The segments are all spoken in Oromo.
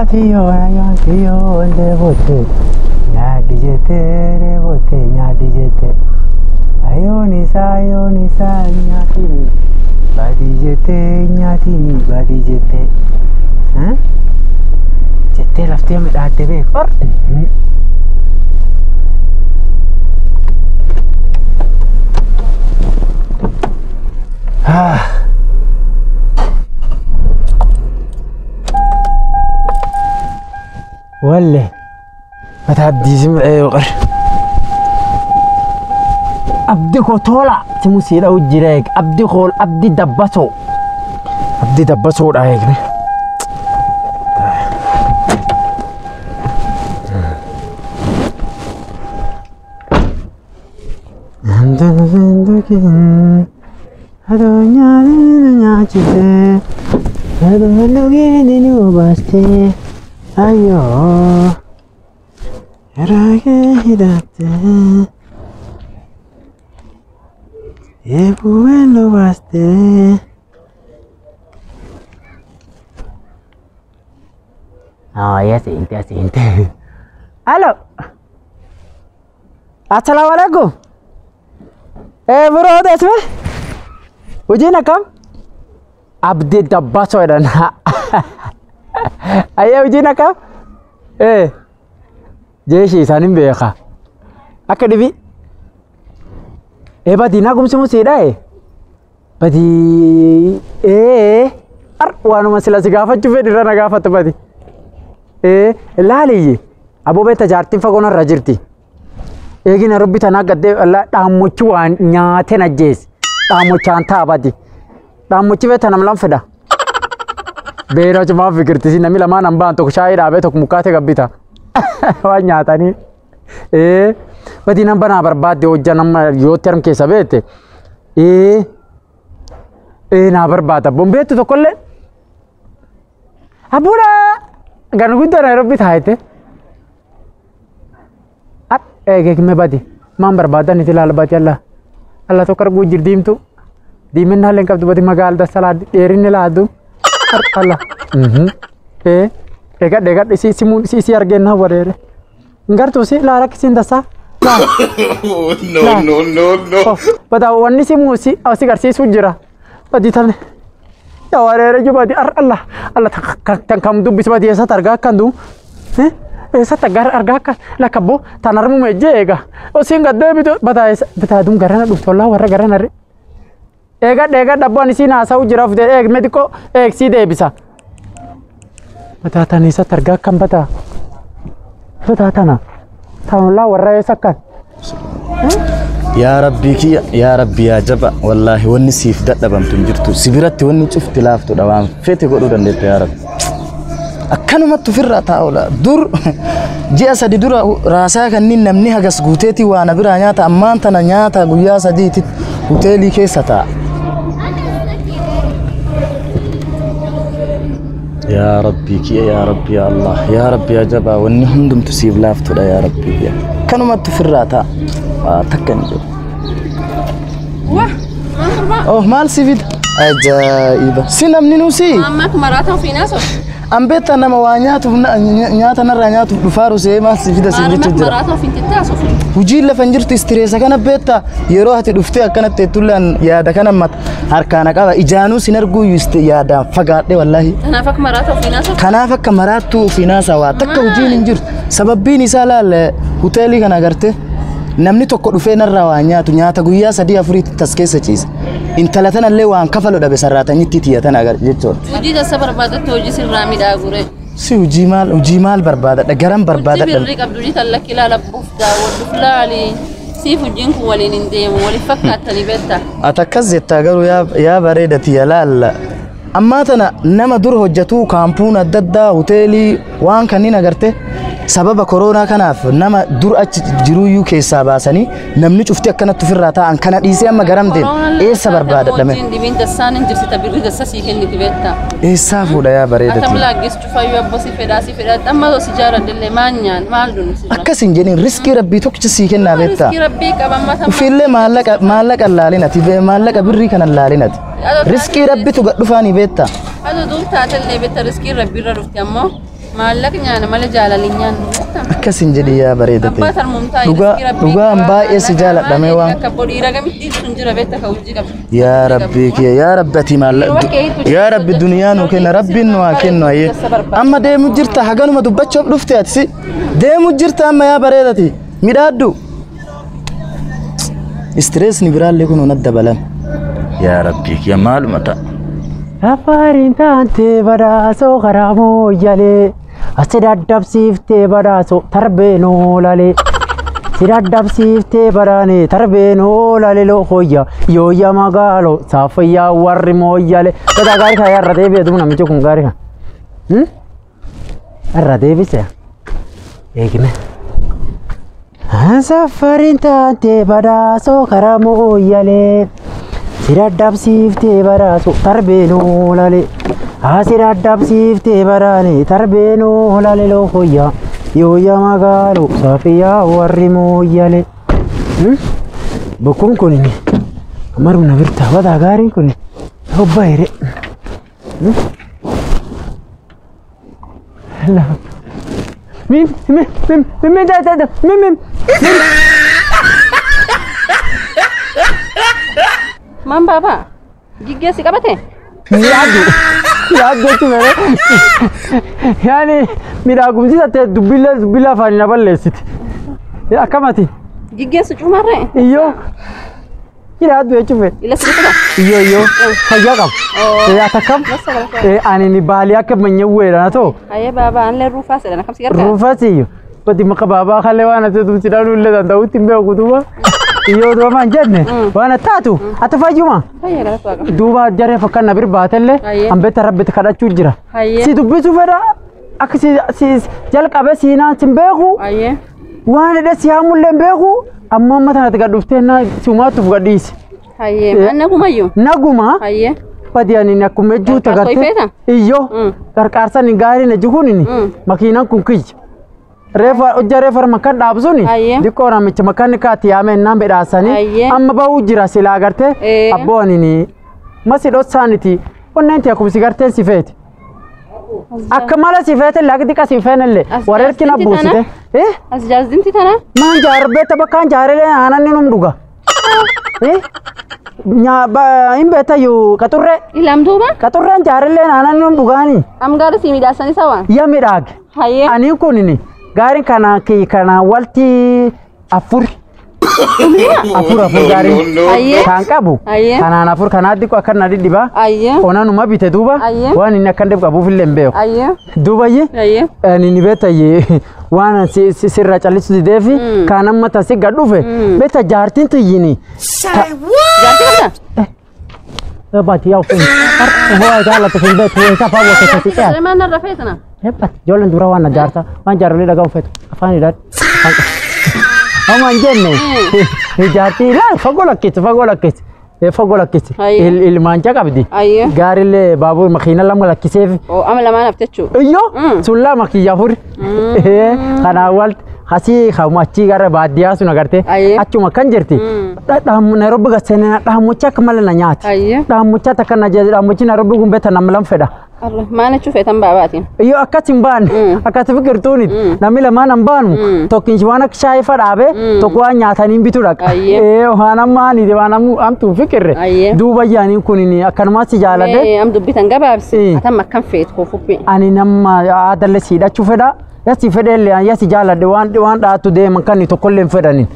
Atiyo ayo debote nyaadhi jettee debote nyaadhi jettee ayoon isaa ayoon isaa nyaatini badii jettee nyaatini badii jettee jettee laftee midhaatte beeku. Walle mata abdii sim'ee qar. Abdi koo tola simu siidha jira eeg abdi koo abdi dabbasoo abdi dabbasoodha eegne. Ayo, hidate, ebuelo baste. Ah, ya sinte, sinte. Halo. Assalamu alaikum. Eh, bro, desme. Hojiin akkam? Abdii Dabbasoo jedhan. Ayyee hojiin akkam? Eh, jeeshi isaanin beeka. Akka dhibi. Eh, badii naa gumsimu siidha eh. Badii eh ar waanuma sila si gaafachuu fedhi irra na gaafatta badi. Eh, laaliyyi. Aboo beekta jaartiin fagoo narra jirti. Eegina rabbi tanaa gaddee dhaammochi waan nyaatee na jeesi. Dhaammochaan ta'a badi. Dhaammochi beekta nam lam fedha. Beera cumaa fikirtisi namni lamaan hambaan tokko shaayii dhaabee tokko mukaatee gabbita. Waan nyaatanii. Ee badii nan banaa barbaadde hojja nama yootti harm keessa beekte. Ee ee naa barbaada bombeettu tokkollee. Abuudha ganu guddaa Nairobi taa'ete. Eegee badi maan barbaadan itti ilaala badi alla alla tokko arguu jir diimtu diiminna hallee hin qabdu badi magaala dassalaa dheerinni laaddu. Allah. Eh, eegadhe eegadhe si si si si argeenna wareere. Ngartu si laala kisiin tasaa. No, no, no, no. Bada wanni si muusi si garsiisuu jira. Badi tan yaa wareere ju badi ar Allah Allah tan kam dubbis badi eessatti argaa akkan du. Eessatti argaa akka lakkaboo tan armuma ejjee eega. Osiin gad deebitu bada eessa bada dum garana dhuftu wallaa warra garana re. Eegadhe eegadhe abbaan isiin haasa'u jira of eeg mediko eeg sii deebisa. Badaa tana eessatti argaa akkam badaa? Badaa tana taanulaa warra eessa akkan? Yaa Rabbii kiyya, yaa Rabbi yaa jaba, wallaahi wanni siif dadhabamtu hin jirtu. Si biratti wanni cufti laaftudha waan fete godhuu dandeetta yaa Rabbi. Akkanumatti ofirraa taa'u la. Dur ji'a sadi dura raasaa kanneen namni hagas guuteetii waan biraa nyaata ammaan tana nyaata guyyaa sadiitti hoteelii keessa taa'a. Yaa Rabbii kiyya, yaa Rabbi yaa Allah, yaa Rabbi yaa jabaa, wanni hundumtu siif laaftudha yaa Rabbii kiyya. Akkanumatti ofirraa taa'a. Waa takka hin jiru. Wah, maal gurbaa? Oh, maal si fida? Ajaa'iba! Si namni nuusi? Amma akkuma raataa ofii naasoo. An beektaa nama waa nyaatuuf nyaata narraa nyaatuuf dhufaaru see maal si fida si jechuu jira. Raataa ofiin jettee haasofne. Hojiin lafa hin jirtu istireessa kana beektaa yeroo ati dhuftee akkanatti teettullee an yaada kana mata harkaana qaba ijaanuu sin arguu yaadaan fagaadhe wallaahi. Kanaaf akka maraataa ofii naasoo. Kanaaf akka maraattuu ofii naasawaa takka hojiin hin jirtu. Sababbiin isaa laal hoteelii kana agartee namni tokko dhufee narraa waa nyaatu nyaata guyyaa sadii afuriitti tas keessa ciisa. Intala tanallee waan kafalu dhabe sarraatanitti tiyatan agar jechuudha. Hojii tasa barbaadatte hojii sirraa midhaagure. Si hojii maal barbaadadha garam Hojii barbaadadha. birrii qabdu hojii tan lakki ilaala buuf daawwadhuuf laali. Siif hojiin kun waliin hin deemu waliif fakkaattanii beektaa. Ati akkas jettaa garuu yaa bareeda tiyya laalla. Ammaa tana nama dur hojjetu kaampuun adda addaa hoteelii waan kanneen agarte sababa koronaa kanaaf nama dur achi jiruyyuu keessaa baasanii namni cufti akkanatti ofirraa taa'an kana dhiisee amma garam deema eessa barbaadadhame Hojiin dhibiin dassaan hin jirsita birrii dassa sii kenniti beektaa. eessaa fuudha yaa bareeda Atam tiyya. laaggeessu cufayyuu abboo si fedhaa si fedhaa amma osoo si jaaladhellee maal nyaan maal dunu si jira. Akkas hin jedhin riskii rabbii tokkicha sii kennaa beektaa. Riskii rabbii qaba amma tamma. Ufiillee maallaqa laalinati maallaqa birrii kana laalinati riskii rabbitu gad dhufaanii beektaa. Adu dur taatellee beekta riskiin rabbiirra dhufti ammoo. Maallaqa nyaana malee jaalalli nyaannu. Akkasin jedhi yaa bareedate. Abbaa tarmumtaa Dhugaa dhugaan baay'ee si jaaladhame waan. Akka dhiira gamitti sun jira beekta ka hojii qabdu. Yaa Rabbi kiyya yaa Rabbi ati maallaqa yaa Rabbi duniyaa nuu kenna Rabbiin nu haa kennu ayyee. Amma deemu jirta haganuma dubbachuuf dhufte ati si deemu jirta amma yaa bareedati midhaaddu. Istireesni biraallee kun na dabalan. Yaa Rabbi kiyya maaluma ta'a. Afariin taantee badhaasoo karaa mooyyalee asi daddabsiiftee badhaasoo tarbeen oolalee si daddabsiiftee badhaanee tarbeen oolalee lookoyya yooyya magaaloo saafayyaa warri mooyyalee. Gataa gaarii kan irra deebi'e duuba namichi kun gaarii kan. Irra deebise eegime. Safariin taantee badhaasoo karaa mooyyalee. Si daddabsiiftee badhaasoo tarbeen oolalee. Asi daddabsiiftee badhaanee tarbeen oolalee lookoyya yooyya magaaloo saafiyyaa warri mooyyalee. Bokkuun kun maruma birtaa badaa gaariin kun hobba here. Mim mim mim mim da da mim mim. Maan baabaa giggee si qabate? Yaaddu yaaddu jechuun yaani miidhagumsiisa ta'e dubbilee dubbilee afaan na balleessiti. Akkamati? Giggee si cumarree? Iyyoo yaaddu jechuun Ila si qaba? Iyyoo iyyoo fayyaa qaba. Ati akkam? Ani ni baalii akka manyawweedha na ta'u. Hayyee baabaa anillee ruufaa sedhan akkam si gargaara? Ruufaa siyyo. Bati maqa baabaa kallee waan ati tumsi dhaluu illee danda'utti hin beeku duuba. Iyyoo duuba maan jenne waan taatu ati fayyuma. Fayyaa galatu waaqa. Duuba jaree fakkaan na birbaatellee ambeetta rabbitti kadhachuu jira. Si dubbisuu fedha akka si jalqabe siinaan sin beeku. Waan hidhe si haamullee hin beeku amma amma tanatti gad dhuftee na si umaatuuf gadhiise. Hayyee nagumayyuu. Naguma. Hayyee. Badi ani akkuma ejjuuta gartee. Iyyoo qarqaarsan hin gaariin ejju kun makiinaan kun kiyya. Reefa hojja reefa makan dhaabsuni diqqoo namicha makan kaati yaamee naan bedhaasanii amma bahuu jira silaa gartee abboo ani masi dhossaaniti onneen ti akkuma si garteen si feete. Akka mala si feete lagi diqa si feenellee wareerki na buusite. As jaazdinti tana? Maan jaarbee tapha jaarelee aananni num dhuga. Hin beektayyuu qaxurree. Ilaam duuba? Qaxurreen jaarelee aananni num dhugaani. Am gaari si midhaasanii sawaan? Yaa midhaage. Aniin kunini. Gaariin kana kana walti afur afur afur gaariin kan qabu kanaan afur kanaa diqqoo akka na dhidhiba onanuma bite duuba waan inni akkan qabuuf illee hin beeku. Duubayye ani ni beektayyee waan sirra callisu dideefi kan amma tasi gad dhufe beekta jaartiin tiyyini. Jaartii qabda? Baati yaa uffin waa jaalatu hin beektu isa fa'aa wata tasi ce'a. Maal narra feetana? Hebat, ijoolleen dura waan jaarsa waan jaarolii dhagaa uffatu afaan hidhaadhu. Amma hin jenne jaartii laal fagoo lakkisti fagoo lakkisti fagoo lakkisti ilmaancha qabdi. Gaariillee baabur makiina lama lakkiseef. Amma lamaan hafte jechuudha. Iyyoo sun lama kiyya afur. Kanaa wal asii kaawuma achii gara baadiyyaa sun agartee achuma kan jirti. Nairobi gaseenaa dhaamocha akka malee na nyaati. Dhaamocha takka na jeetu dhaamochi Nairobi kun beekta nama lama fedha. Maal jechuun feetan baabaatiin? Iyyoo akkas hin baanne akkas fikirtuunit namni lamaan hin baanu tokkichi waan akka shaayii fa dhaabee tokko waan nyaatanii bitu dhaqa. Waan amma ani waan amtuu fikirre duuba yaaniin kun akkanumas si jaaladhe. Am dubbitan gabaabsi atam akkam feetu koofuffi. Ani nama aadallee siidhachuu fedha. Yasi fedhellee yasi jaaladhe waan dhaatu deeman kan tokkollee hin fedhanin.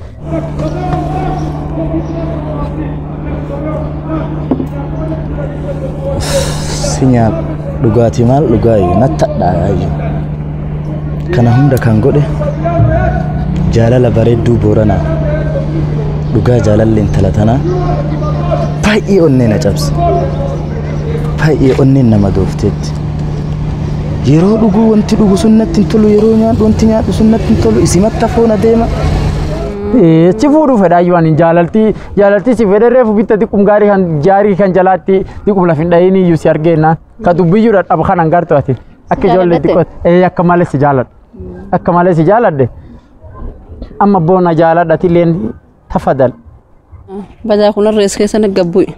Si nyaadhu dhugaatii maal dhugaayyuu natti hadhaa'aayyuu. Kana hunda kan godhe jaalala bareedduu Booranaa dhugaa jaalalli intala tanaa baay'ee onnee na cabse. Baay'ee onneen nama doofteetti. Yeroo dhuguu wanti dhugu sun natti hin tolu yeroo nyaadhu wanti nyaadhu sun natti hin tolu isimatti hafoon adeema. Si fuudhuu fedha ani jaalaltii si fedhe reefu bitta diqum gaarii kan jaarii kan jalaatti diqum lafa hin dhahin iyyuu si argeenna ka dubbiyyuu dhadhaba kanan gartu ati akka ijoollee xiqqootti akka malee si jaaladha akka malee si jaaladhe amma boona jaaladha tilleen tafadal. Badaa kun rees keessa na gabbu'i.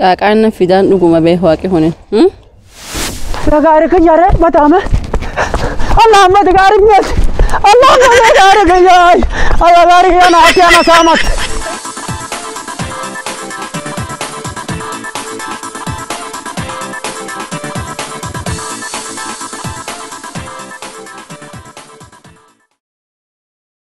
Qaaqaan na fidaan dhuguma bee waaqi hunin. Gaarii kiyyaaree mataame. Allah ammati gaarii mi'eessi. Allah ammati gaarii kiyyaa. Allah gaarii kiyyaa naati ana saamat.